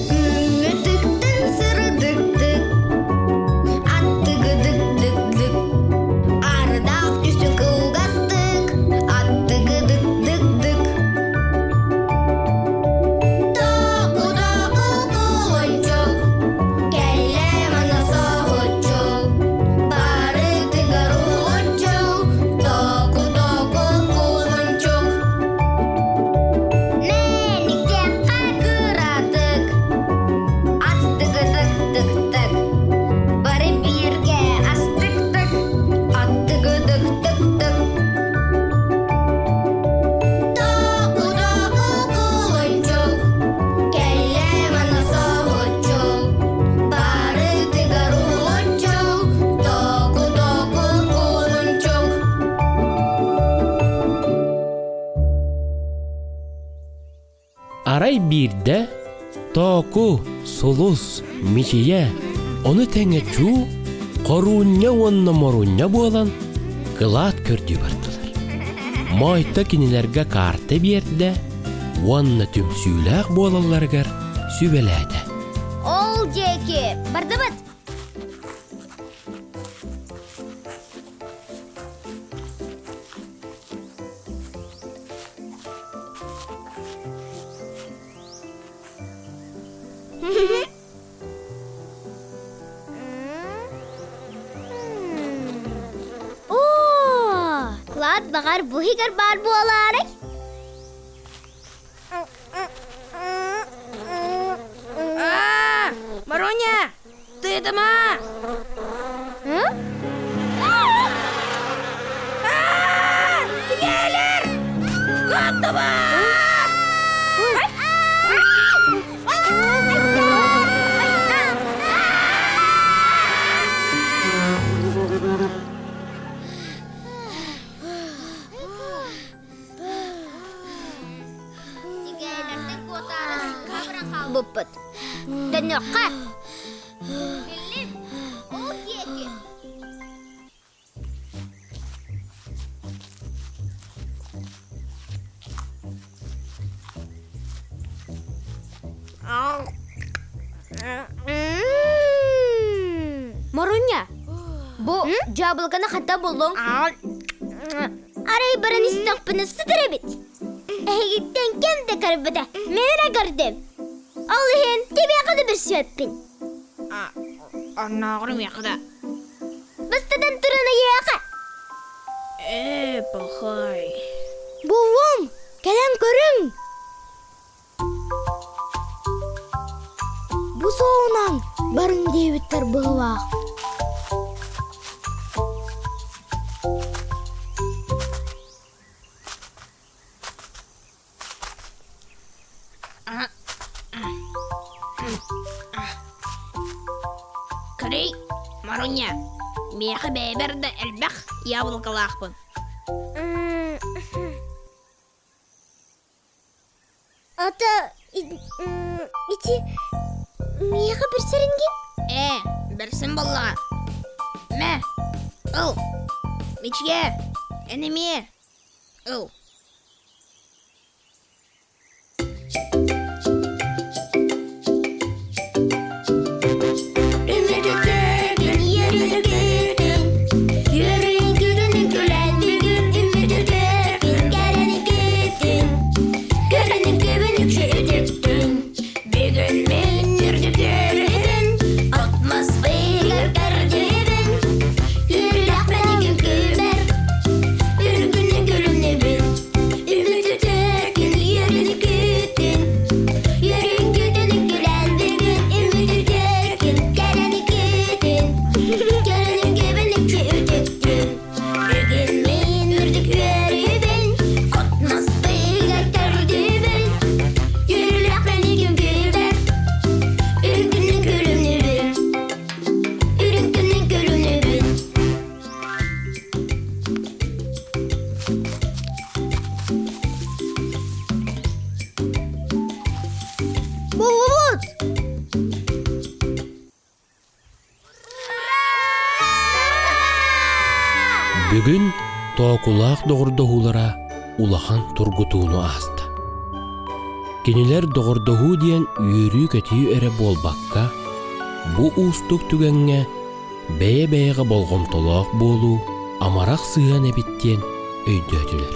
Күҥҥэ тыктын сырдыктык, аттыгыдык-дык-дык, ардаах түсү кылгастык, аттыгыдык-дык-дык. Току-току кулунчук, кэллэ манна соһуччу, барытыгар уһулуччу, току-току кулунчук. Мэниктэххэ кыратык, аттыгыдык-дык-дык, бары бииргэ астык-тык, аттыгыдык-дык-дык. Току-току кулунчук, кэллэ манна соһуччу, барытыгар уһулуччу, току-току кулунчук. Арай биирдэ Тооку, Сулус, Мичийэ, ону тэҥэ Чуу, Хоруунньа уонна Морунньа буолан кылаат көрдүү бардылар. Моойто кинилэргэ карта биэрдэ уонна түмсүүлээх буолалларыгар сүбэлээтэ. Ол диэки бардыбыт. Оо, кылаат баҕар бу иһигэр баар буолаарай? Аа, Маруня, тыытыма! Тигээлэр! Куттуба! Буппут. Дөнүөххэ. Биллим. Ол диэки. Моруня, бу дьаабылыканы ханта буллуҥ? Арай баран истэхпинэ сытар эбит. Эһигиттэн ким да көрбөтө, мин эрэ көрдүм. Ол иһин кимиэхэ да билсибэппин. Оннооҕор миэхэ да. Бастатан туран эйиэхэ. Ээ, пахай. Буллум, кэлэн көрүҥ. Бу суолунан барыҥ диэбиттэр быһыылаах. Көрүй, Маруня, миэхэ бэйэбэр да элбэх яблокалаахпын. Ата ити миэхэ бэрсэрингин? Ээ, бэрсэн буоллаҕа. Мэ, ыл. Мичигэ, эн эмиэ ыл. Буллубут! Бүгүн Тоокулаах доҕордоһуулара улахан тургутууну ааста. Кинилэр доҕордоһуу диэн үөрүү-көтүү эрэ буолбакка, бу уустук түгэҥҥэ бэйэ-бэйэҕэ болҕомтолоох буолуу амарах сыһыан эбит диэн өйдөөтүлэр.